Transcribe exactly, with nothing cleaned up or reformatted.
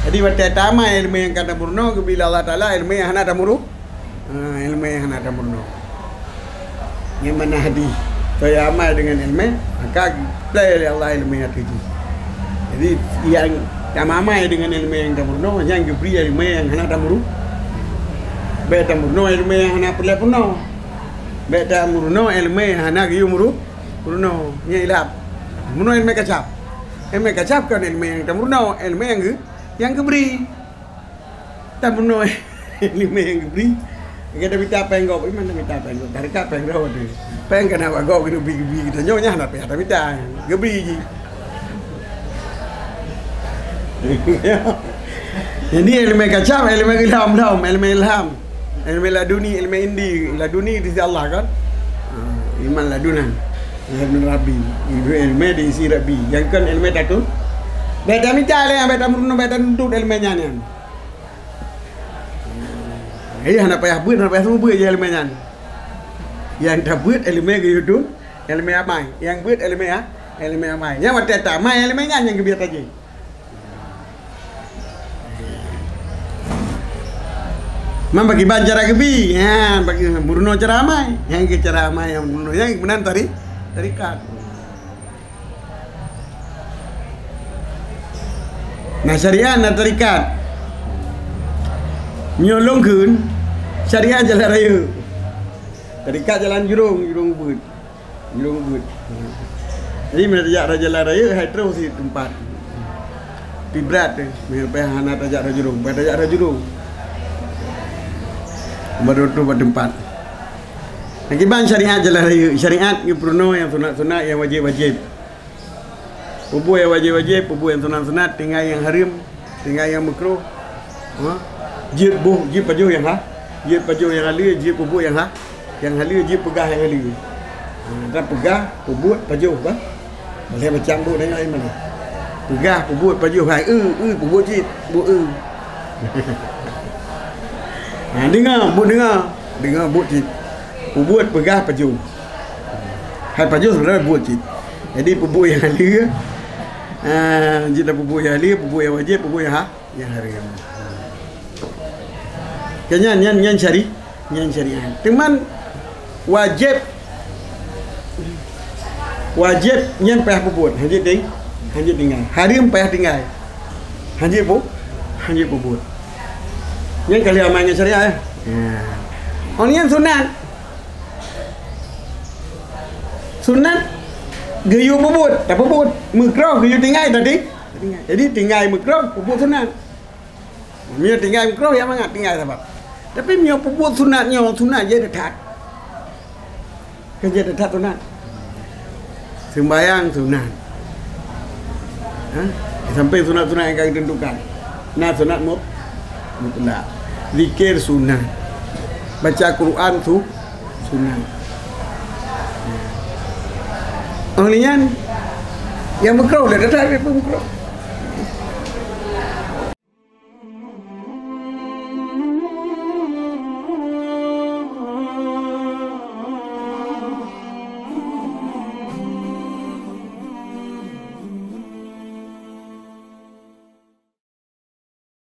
Jadi watèe tamai ileumèe nyang ka tameurunoe, geubri lé Allah Taala ileumèe nyang hana tameurunoe. Ha, ileumèe nyang hana tameurunoe. Nyang mana hadih, soe nyang amai deungon ileumèe, maka geuplè lé Allah ileumèe ateueh jih. Jadi nyang tamamai deungon ileumèe nyang tameurunoe, nyan geubri ileumèe nyang hana tameurunoe. Bèk tameurunoe ileumèe nyang hana peureulèe peurunoe. Bèk tameurunoe ileumèe nyang hana geuyue meuru-, meurunoe. Nyan ilham. Meurunoe ileumèe kacab. Ileumèe kacab kon ileumèe nyang tameurunoe, ileumèe nyang geu-, nyang geubri. Tameurunoe ileumèe nyang geubri. Gata mita pèng gob, iman mita pèng gob. Tarekat pèng droe teuh. Pèng kana bak gob keuneuk bi-, bi geutanyoe nyan hana payah tamita. Geubri jih. Jadi ileumèe kacab, ileumèe ilham, ilham, ileumèe ilham. Ileumèe laduni, ileumèe indi, laduni di sisi Allah kan. Ha, ilman ladunan. Ilman Rabbi. Ileumèe di sisi Rabbi. Nyang kon ileumèe tatun. Bèk tamita lé, bèk tameurunoe, bèk tanuntut ileumèe nyan nyan. Jadi hana payah beuet, hana payah seumeubeuet jih ileumèe nyan. Nyang tabeuet ileumèe geuyue dun, ileumèe amai. Nyang beuet ileumèe a-, ileumèe amai. Nyang watèe tamai ileumèe nyan nyang geubri tajih. Man bagi ban cara geubi, nyan bagi meurunoe cara amai. Nyang keu cara amai nyang meurunoe nyang meunan tari-, tarekat. Na syariat, na tarekat. Meunyoe lôn kheun, syariat jalan rayeuk. Tarekat jalan jurông, jurông ubit. Jurông ubit. Jadi meunyoe tajak rot jalan rayeuk, hai troh sit teumpat. Pi brat teuh, meunyoe payah hana tajak rot jurông, payah tajak rot jurông. Baru troh bak teumpat. Akiban syariat jalan rayeuk, syariat geupeurunoe nyang sunat-sunat, nyang wajéb-wajéb. Peubuet nyang wajéb-wajéb, peubuet nyang sunat-sunat, tinggai nyang hareuem, tinggai nyang meukruh. Ha? Jeuet boh, jeuet pajoh nyang ha-, jeuet pajoh nyang haleue, jeuet peubuet nyang ha-, nyang haleue, jeuet peugah nyang haleue. Ha, dan peugah, peubuet, pajoh, bah. Lhèe macam buet nyan, ai mana? Peugah, peubuet, pajoh, hai, eu, eu, peubuet cit, buet eu. Ha, deungoe, buet deungoe, deungoe, buet cit. Peubuet, peugah, pajoh. Hai pajoh sebenarnya buet cit. Jadi peubuet nyang haleue, ah, jeuet lam peubuet nyang haleue, peubuet nyang wajéb, peubuet nyang ha-, nyang hareuem. Kan nyan, nyan, nyan syari-, nyan syariat. Teuma wajéb, wajéb nyan payah peubuet, hanjeuet ding-, hanjeuet tinggai. Hareuem payah tinggai. Hanjeuet pu-, hanjeuet peubuet. Nyan ka lheueh amai ngon syariat, eh. Ya. Oh, nyan sunat. Sunat geuyue peubuet, tapeubuet. Meukroh geuyue tinggai tadi. Jadi tinggai meukroh, peubuet sunat. Meunyoe tinggai meukroh, ya mangat tinggai sabab. Tapi meunyoe peubuet sunat nyoe, sunat jeuet that. Kan jeuet that sunat. Seumbayang sunat. Ha? Sampai sunat-sunat nyang ka ditentukan. Na sunat mut-, mutlak. Zikir sunat. Baca Quran su-, sunat. Oh, nyan nyang meukroh lé, dah, dah, dah meukroh.